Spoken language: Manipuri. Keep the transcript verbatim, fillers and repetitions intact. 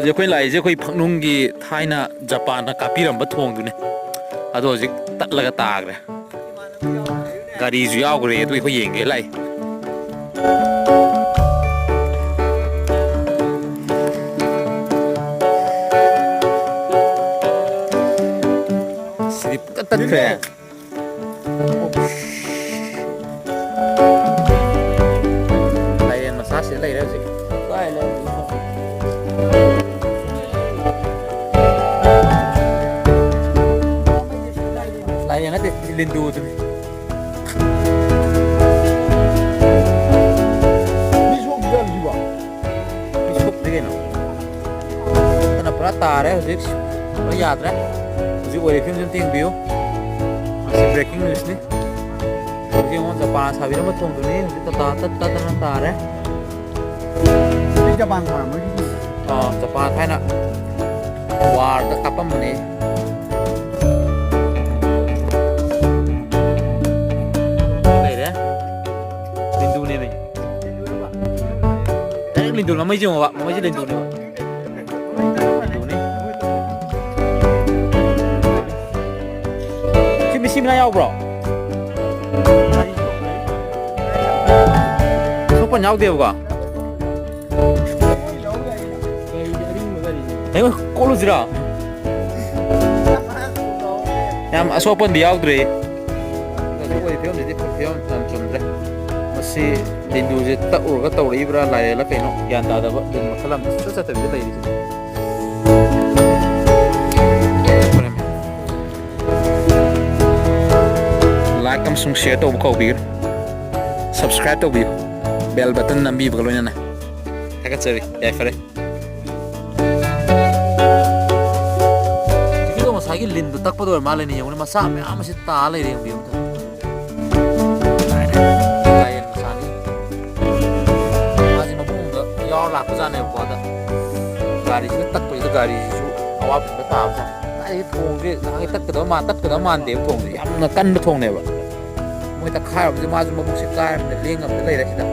ꯑꯩꯈꯣꯏ ꯂꯥꯛꯏꯁꯦ ꯑꯩꯈꯣꯏ ꯐꯛꯅꯨꯡꯒꯤ ꯊꯥꯏꯅ ꯖꯄꯥꯟꯅ ꯀꯥꯞꯄꯤꯔꯝꯕ ꯊꯣꯡꯗꯨꯅꯦ꯫ ꯑꯗꯣ ꯍꯧꯖꯤꯛ ꯇꯠꯂꯒ ꯇꯥꯈ꯭ꯔꯦ꯫ ꯒꯥꯔꯤꯁꯨ ꯌꯥꯎꯈ꯭ꯔꯦ꯫ ꯑꯗꯨ ꯑꯩꯈꯣꯏ ꯌꯦꯡꯒꯦ ꯂꯥꯛꯏ꯫ ꯁꯤꯗꯤ ꯄꯨꯡꯇꯠ ꯇꯠꯈ꯭ꯔꯦ꯫ ꯂꯥꯏꯔꯦꯟ ꯃꯆꯥꯁꯤꯗ ꯂꯩꯔꯦ ꯍꯧꯖꯤꯛ꯫ ꯂꯥꯏꯔꯦꯟ ꯅꯠꯇꯦ, ꯂꯤꯟꯗꯨꯗꯨꯅꯤ꯫ ꯃꯤ ꯁꯣꯛꯇ꯭ꯔꯤ ꯀꯩꯅꯣ꯫ ꯑꯗꯨꯅ ꯄꯨꯔꯥ ꯇꯥꯔꯦ ꯍꯧꯖꯤꯛ꯫ ꯄꯨꯔꯥ ꯌꯥꯗ꯭ꯔꯦ꯫ ꯍꯧꯖꯤꯛ ꯑꯣꯏꯔꯦ ꯐꯤꯕꯝꯁꯤ ꯑꯝꯇ ꯌꯦꯡꯕꯤꯌꯨ꯫ ꯃꯁꯤ breaking newsꯅꯤ꯫ ꯍꯧꯖꯤꯛ ꯌꯦꯡꯉꯣ, ꯖꯄꯥꯟ ꯁꯥꯕꯤꯔꯝꯕ ꯊꯣꯡꯗꯨꯅꯤ ꯍꯧꯖꯤꯛ ꯇꯥ-, ꯇꯠ-, ꯇꯠꯇꯅ ꯇꯥꯔꯦ꯫ ꯁꯤ ꯖꯄꯥꯟ ꯁꯥꯔꯝꯕꯒꯤ꯫ ꯑꯥ, ꯖꯄꯥꯟ ꯊꯥꯏꯅ warꯗ ꯀꯥꯞꯄꯝꯕꯅꯦ꯫ ꯂꯩꯔꯦ꯫ ꯂꯤꯟꯗꯨꯅꯦꯃꯤ꯫ Direct ꯂꯤꯟꯗꯨ, ꯃꯃꯩꯁꯦ ꯌꯦꯡꯉꯣꯕ, ꯃꯃꯩꯁꯦ ꯂꯤꯟꯗꯨꯅꯦꯕ꯫ ꯂꯤꯟꯗꯨꯅꯤ꯫ ꯁꯤ ꯃꯤꯁꯤ ꯃꯤꯅꯥ ꯌꯥꯎꯕ꯭ꯔꯣ? ꯑꯁꯣꯛꯄ ꯌꯥꯎꯗꯦꯕꯀꯣ꯫ ꯍꯌꯦꯡ ꯀꯣꯠꯂꯨꯁꯤꯔꯣ? ꯌꯥꯝ ꯑꯁꯣꯛ ꯑꯄꯟꯗꯤ ꯌꯥꯎꯗ꯭ꯔꯤ꯫ ꯍꯧꯖꯤꯛ ꯑꯣꯏꯔꯤꯕ ꯐꯤꯕꯝꯁꯤꯗꯤ ꯐꯤꯕꯝ ꯌꯥꯝ ꯆꯨꯝꯗ꯭ꯔꯦ꯫ ꯃꯁꯤ ꯂꯤꯟꯗꯨꯁꯦ ꯇꯛꯎꯔꯒ ꯇꯧꯔꯛꯏꯕ꯭ꯔꯥ, ꯂꯥꯏꯔꯦꯜꯂ ꯀꯩꯅꯣ ꯒ꯭ꯌꯥꯟ ꯇꯥꯗꯕ ꯂꯤꯟ ꯃꯈꯜ ꯑꯃ ꯁꯨꯡꯆꯠ ꯆꯠꯇꯕꯤꯗ ꯂꯩꯔꯤꯁꯦ꯫ Like ꯑꯃꯁꯨꯡ share ꯇꯧꯕ ꯀꯥꯎꯕꯤꯒꯅꯨ꯫ Subscribe ꯇꯧꯕꯤꯌꯨ, bell button ꯅꯝꯕꯤꯕꯒ ꯂꯣꯏꯅꯅ꯫ ꯊꯥꯒꯠꯆꯔꯤ꯫ ꯌꯥꯏꯐꯔꯦ꯫ ꯁꯤꯒꯤꯗꯣ ꯉꯁꯥꯏꯒꯤ ꯂꯤꯟꯗꯣ ꯇꯛꯄꯗꯣ ꯑꯣꯏꯔ ꯃꯥꯜꯂꯦꯅꯦ꯫ ꯌꯦꯡꯉꯨꯅꯦ, ꯃꯆꯥ ꯃꯌꯥꯝ ꯑꯁꯤ ꯇꯥ ꯂꯩꯔꯦ꯫ ꯌꯦꯡꯕꯤꯌꯨ ꯑꯝꯇ꯫ ꯂꯥꯏꯔꯦꯟ ꯃꯆꯥꯅꯤ꯫ ꯃꯥꯁꯦ ꯃꯄꯨꯡꯗ ꯌꯥꯎꯔ ꯂꯥꯛꯄꯖꯥꯠꯅꯦꯕꯀꯣ꯫ ꯑꯗ ꯒꯥꯔꯤꯁꯤꯅ ꯇꯛꯄꯁꯤꯗ ꯒꯥꯔꯤꯁꯤꯁꯨ ꯑꯋꯥꯕ ꯈꯔ ꯇꯥꯕꯖꯥꯠꯅꯤ꯫ ꯀꯥꯏꯗꯒꯤ ꯊꯣꯡꯁꯦ ꯅꯍꯥꯟꯒꯩ ꯇꯠꯀꯗꯕ ꯃꯥꯟ-, ꯇꯠꯀꯗꯕ ꯃꯥꯟꯗꯦꯕ ꯊꯣꯡꯁꯦ꯫ ꯌꯥꯝꯅ ꯀꯟꯕ ꯊꯣꯡꯅꯦꯕ꯫ ꯃꯣꯏ ꯇꯛꯈꯥꯏꯔꯨꯕꯁꯦ ꯃꯥꯁꯨ ꯃꯕꯨꯛꯁꯦ ꯀꯥꯏꯔꯕꯅꯤꯅ ꯂꯦꯡꯉꯝꯗ ꯂꯩꯔꯦ ꯁꯤꯗ꯫